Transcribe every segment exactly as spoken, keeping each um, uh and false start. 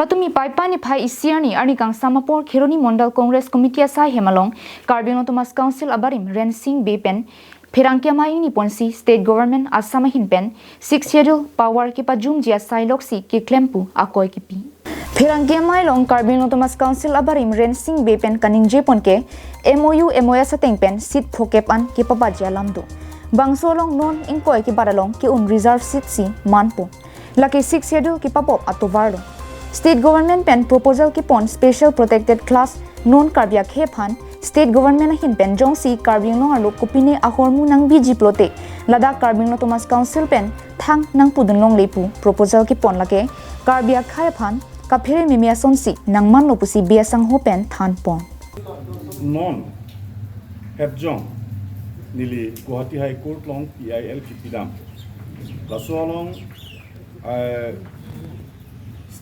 Patumi Paipa niphai isi arni, arni kangsam apor Kheroni Mondal Congress Committee asai hem along Karbi Anglong Autonomous Council abarim Rensing Bey pen pherangke amei ingni ponsi State Government Assam ahin pen Sixth Schedule power kepajumji asai loksi keklem pu akoi kipi. Pherangke amei along Karbi Anglong Autonomous Council abarim Rensing Bey pen kaningje pon ke M O U M O S ateng pen seat phokep an kepabaji alam do. Bangso along non ingkoi kebat along ke-un reserve seat si manpo. Lake Sixth Schedule kepabop atovar lo. State Government pen proposal kepon special protected class non Karbi akhei aphan State Government ahin pen jongsi Karbi Anglong arlo kopine ahormu nangbiji pulote ladak Karbi Anglong Autonomous Council pen thang nangpudun longle pu proposal kepon lake Karbi akhei aphan kaphere meme asonsi nangmanlo pusi Bey asangho pen thanpon. Non hepjong neli Guwahati High Court along P I L kipidam. Laso along, eh,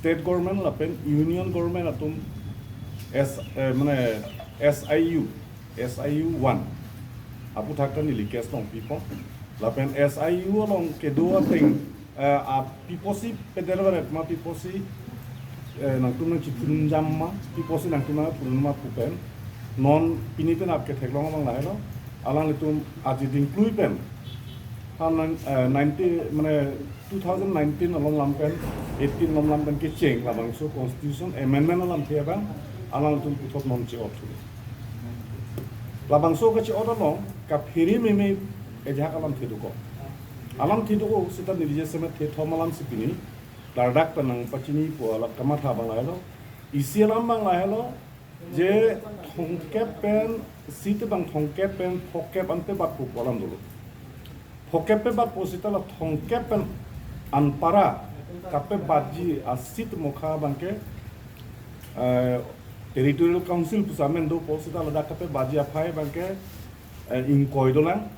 State Government lapen Union Government atum S, eh, mane S I U, S I U one aputhak ta neli case longpipon. Lapen S I U along kedo ateng, eh, a piposi pedel baret ma piposi, eh, nangtum nangchipudun jam ma, piposi nangtum nangpudun ma pu pen non pini pen ap ketheklong abang lahelo. Alanglitum aji dingklui pen ha nang, eh, ninety, mane two thousand nineteen along lam pen, eighteen along lam pen kecheng labangso constitution amendment alamthe abang alanglitum puthot non che-ot thu. Labangso kache-ot along kaphere meme ejahak alamthe dokok. Alamthe dokok seta neli jasemet thethom alam si pini ladak pen nangpachinipo alam kamatha abang lahelo. Isi alam abang lahelo je thomkep pen, seat abang thomkep pen phokep an pebatpo pu alam dolo. Phokep pebatpo seta la thomkep pen anpara kapebatji a-seat mokha abang ke, eh, Territorial Council pusi amen dopo seta ladak kapebatji aphai abang ke, eh, ingkoi dolang.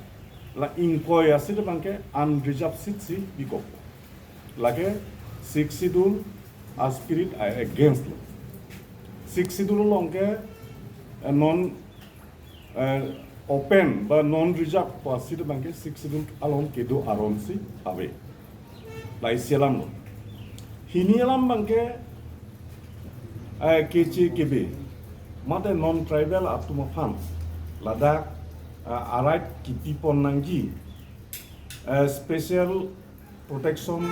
La ingkoi a-seat abang ke unreserved seat si bikok. Lake Sixth Schedule a-spirit a-against lo. Sixth Schedule along ke, eh, non, eh, open ba non-reserved pu a-seat abang ke Sixth Schedule along kedo aron si ave. La isi alam lo. Hini alam abang ke, eh, keche kebe mate non-tribal atum aphan ladak, eh, a-right kipipon nangji, eh, special protection,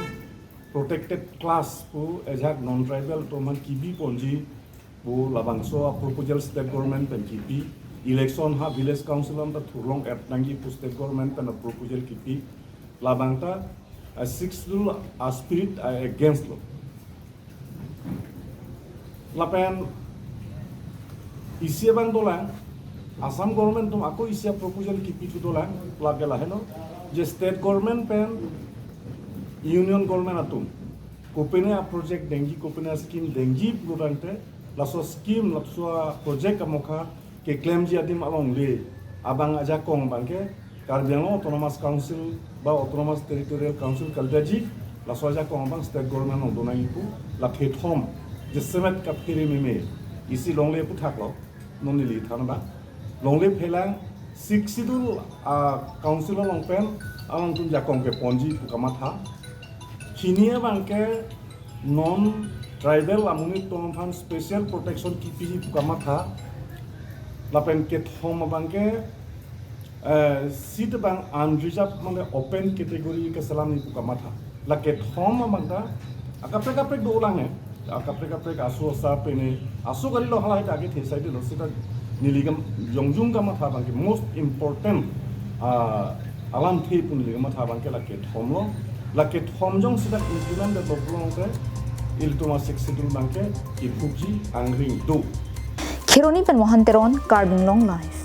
protected class pu ejahak non-tribal atum aphan kibiponji pu labangso a-proposal State Government pen kipi. Election ha Village Council anta thurlong-et nangji pu State Government pen a-proposal kipi. Labang ta, eh, Sixth Schedule a-spirit a-against lo. Lapen isi abang dolang, Assam Government atum ako isi a-proposal kipi thu dolang, lake lahelo je State Government pen Union Government atum kopine a-project dengji, kopine a-scheme dengji pulotangte, laso scheme, laso a-project amokha keklemji adim alongle abang ajakong abang ke Karbi Anglong Autonomous Council ba Autonomous Territorial Council kalidaji, laso ajakong abang State Government along donangji pu la thethom jasemet kaphere meme isi longle aputhak lo. Non neli than abang longle phelang Sixth Schedule a-council along pen alangtum jakong keponji pu kamatha. Hini abang ke non-tribal amonit atum aphan special protection kipiji pu kamatha. Lapen kethom abang ke, eh, seat abang unreserved mane open category keselamji pu kamatha. La kethom abang ta akaprek kaprek dolang he. Akaprek kaprek aso asa pene aso kali lo, hala hita ke thesai dilo seta neli kam jongjung kamatha abang ke most important, ah, alamthe pu neli kamatha abang ke la kethom lo. La kethom jongsi dak implement det lo pulote ilitum a-Sixth Schedule abang ke iphukji angring do. Kheroni pen Mohan Teron, Karbi Anglong Live.